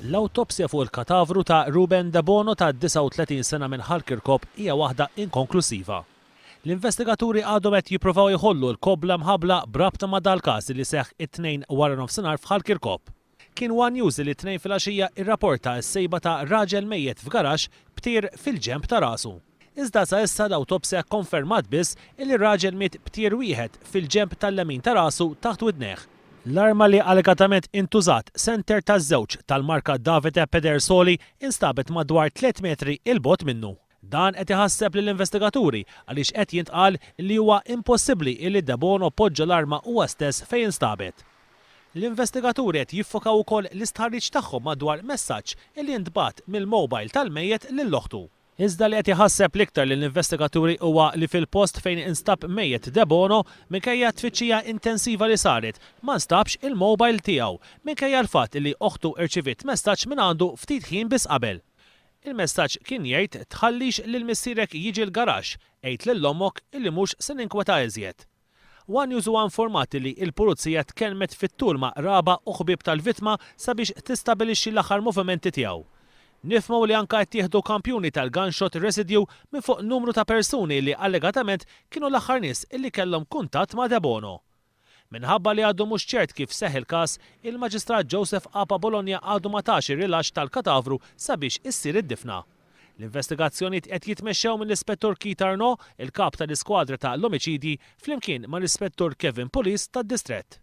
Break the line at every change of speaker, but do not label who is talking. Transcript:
L-awtopsja fuq il-katavru ta' Ruben Debono ta' 39 sena minn Ħal Kirkop hija waħda inkonklusiva. L-investigaturi għadhom qed jippruvaw jħollu l-kobbla mħabbla b'rabta ma' dal-każ li seħħ it-Tnejn waranofsinhar f'Ħal Kirkop. Kien one News li t-Tnejn filgħaxija rrapporta s-sejba ta' raġel mejjet f'garaxx b'tir fil-ġenb ta' rasu. Iżda sa issa l-awtopsja kkonfermat biss illi r-raġel miet b'tir wieħed fil-ġenb tal-lemin ta' rasu taħt widnejh. L-arma li allegatament intużat, senter taż-żewġ tal-marka Davide Pedersoli, instabet madwar tliet metri 'il bogħod minnu. Dan qed iħasseb lill-investigaturi għaliex qed jintqal li huwa impossibbli illi Debono poġġa l-arma huwa stess fejn instabet. L-investigaturi qed jiffokaw ukoll l-istħarriġ tagħhom madwar messaġġ illi ntbagħat mill-mobile tal-mejjet lil oħtu. Iżda li qed iħasseb l-iktar lill-investigaturi huwa li fil-post fejn instab mejjet Debono, minkejja t-tfittxija intensiva li saret, ma nstabx il-mobile tiegħu, minkejja l-fatt li oħtu rċiviet messaġġ mingħandu ftit ħin biss qabel. Il-messaġġ kien jgħid tħallix lil missierek jiġi l-garaxx, għid lil ommok illi mhux se ninkweta iżjed. One News huwa informat illi l-Pulizija tkellmet fit-tul ma' qraba u ħbieb tal-vittma sabiex tistabilixxi l-aħħar movimenti tiegħu. Nifhmu li anka qed tieħdu kampjuni tal-gunshot residue minn fuq numru ta' persuni li allegatament kienu l-aħħar nies illi kellhom kuntatt ma' Debono. Minħabba li għadu mhux ċert kif seħħ il-każ, il-Maġistrat Joseph Apa Bologna għadu ma tax ir-rilaxx tal-katavru sabiex issir id-difna. L-investigazzjonijiet qed jitmexxew mill-Ispettur Keith Arnaud, il-Kap tal-Iskwadra ta' l-Omiċidji, flimkien mal-Ispettur Kevin Pulis tad-Distrett.